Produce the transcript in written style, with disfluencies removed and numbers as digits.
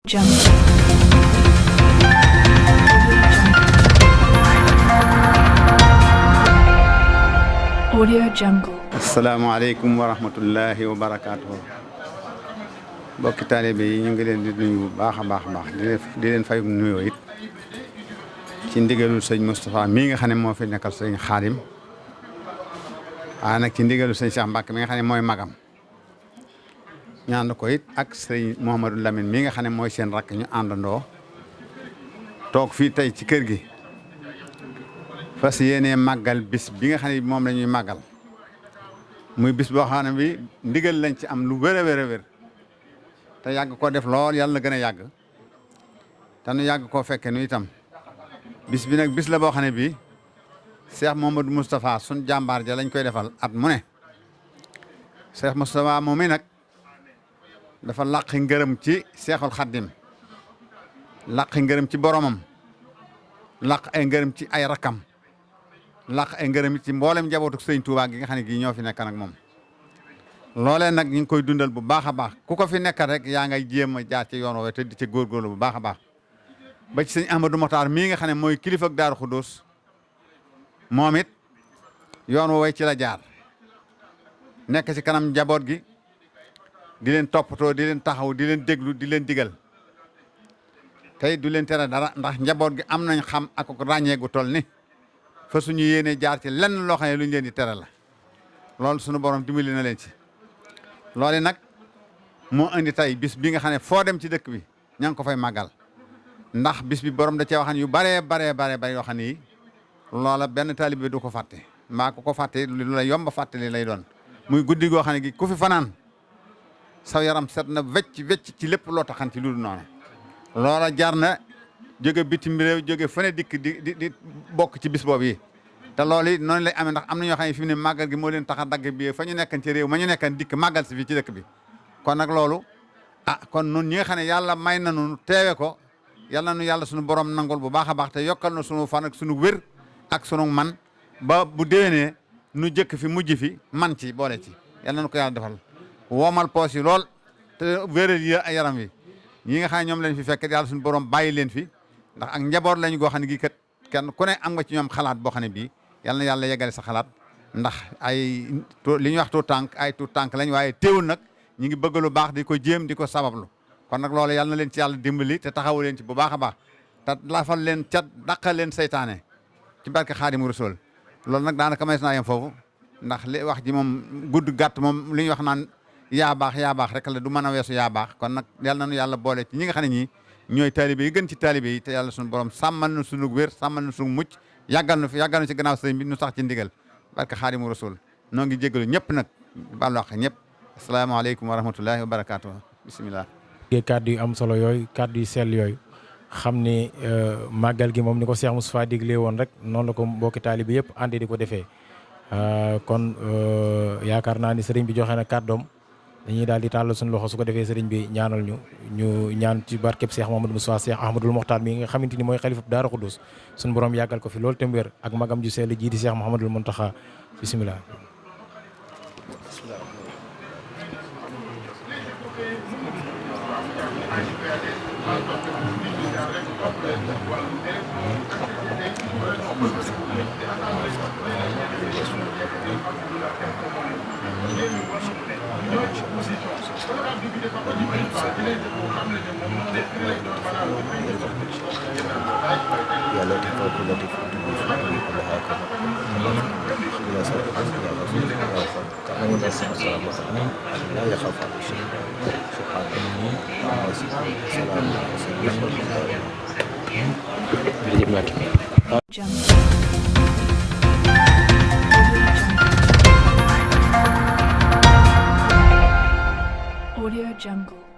Jungle. Audio Jungle. asalaamaaleykum wa rahmatullahi wa barakaatuhu. Mbokki taalibe yi ñu ngi leen di nuyu bu baax a baax di leen fay nuyoo it ci ndigalul sëñ Moustapha mii nga xam ne moo fi nekkal sëñ Xaadim waaye nag ci ndigalul sëñ Cheikh Mbacke mi nga xam ne mooy magam ñaan ko it ak sëñ Mouhamadou Lamine mii nga xam ne mooy seen rakk ñu àndandoo toog fii tey ci kër gi fas yéenee màggal bis bi nga xam ne moom la ñuy màggal muy bis boo xam ne bi ndigal lañ ci am lu wér a wér te yàgg koo def lool yàlla na gën a yàgg te nu yàgg koo fekke nu itam bis bi nag bis la boo xam ne bii Cheikh Mouhamadou Moustapha sun jàmbaar ja lañ koy defal at mu ne Cheikh Moustapha moom mi nag dafa làqi ngërëm ci Cheikhul Khadim làqi ngërëm ci boromam làq ay ngërëm ci ay rakam làq ay ngërëm ci mboolem njabootu sëñ Touba gi nga xam ne gii ñoo fi nekk nag moom loolee nag ñu ngi koy dundal bu baax a baax ku ko fi nekkal rek yaa ngay jéem a jaar ci yoon woowe te di ci góorgóorlu bu baax a baax ba ci sëñ Ahmadou Mokhtar mii nga xam ne mooy kilifa ak Daaru Xuddoos moom it yoon woowe ci la jaar nekk ci kanam njaboot gi di leen toppatoo di leen taxaw di leen déglu di leen digal tey du leen tere dara ndax njaboot gi am nañ xam ak ràññee gu toll ni fa suñu yéene jaar ci lenn loo xam ne lu ñu leen di tere la loolu suñu borom dimbali na leen ci loolu nag moo indi tey bis bi nga xam ne foo dem ci dëkk bi ña ngi ko fay màggal ndax bis bi borom da cee waxan yu bare yoo xam ne yi loola benn taalibe du ko fàtte mbaa ku ko fàtte lu la yomba fàttali lay doon muy guddi goo xam ne gi ku fi fanaan saw yaram set na wecc ci lépp loo taxan ci lu dul noonu loola jar na jóge bitim réew jóge fane dikk di bokk ci bis boobu yi te loolu it noonu lay amee ndax am na ñoo xam ne fi mu ne màggal gi moo leen tax a dagg bi fa ñu nekkan ci réew ma ñu nekkan dikk màggal si fii ci dëkk bi kon nag loolu kon nun ñi nga xam ne yàlla may nanu teewe ko yàlla nu yàlla suñu borom nangul bu baax a baax te yokkal na suñu fan ak suñu wér ak suñu man ba bu déwénee nu jëkk fi mujj fi man ci boole ci yàlla nu ko yàlla defal woomal poos yi lool te wéral yi yaram wi ñi nga xam ne ñoom lañ fi fekk yàlla suñu borom bàyyi leen fi ndax ak njaboot lañu goo xam ne gii kat kenn ku ne am nga ci ñoom xalaat boo xam ne bii yal na yàlla yeggale sa xalaat ndax ay li ñuy wax tuut tànk lañ waaye teewul nag ñi ngi bëgg lu baax di ko jéem di ko sabablu kon nag loolu yal na leen ci yàlla dimbali te taxawu leen ci bu baax a baax te lafal leen cat daqal leen seytaane ci barke Xaadimu Rasuul loolu nag daanaka may naa yem foofu ndax li wax ji moom gudd gàtt moom li ñuy wax naan yaa baax rek la du mën a weesu yaa baax kon nag yal na nu yàlla boole ci ñi nga xam ne ñii ñooy taalibe yi gën ci taalibe yi te yàlla suñu borom sàmmal na suñu wér sàmmal na suñu mucc yàggal na ci gannaaw sëriñ bi nu sax ci ndigal barke Xaadimu Rasuul noo ngi jégalu ñëpp nag baalu àq ñëpp asalaamaaleykum wa rahmatullahi wa barakaatu bisimilah. kàddu yu am solo yooyu kàddu yu sell yooyu xam ni màggal gi moom ni ko Cheikh Moustapha diglee woon rek noonu la ko mbokki taalibe yëpp àndi di ko defee kon yaakaar naa ni sëriñ bi joxe na kàddoom dañuy daal di tàllal suñu loxo su ko defee sëriñ bi ñaanal ñu ñaan ci barkeb Cheikh Mouhamadou Moustapha Cheikh Ahmadoul Mokhtar mi nga xamante ni mooy xalifab Daaru Xuddus suñu borom yàggal ko fi loolu te wér ak magam ju sell jii di Cheikh Mouhamadoul Mountakha bisimilah. يا لطيف وكل لطيف في كلها يا سيد يا غفور يا غفور تعالوا نسمع صلاة لا يخاف على شيء سبحان الله سلام Audio Jungle.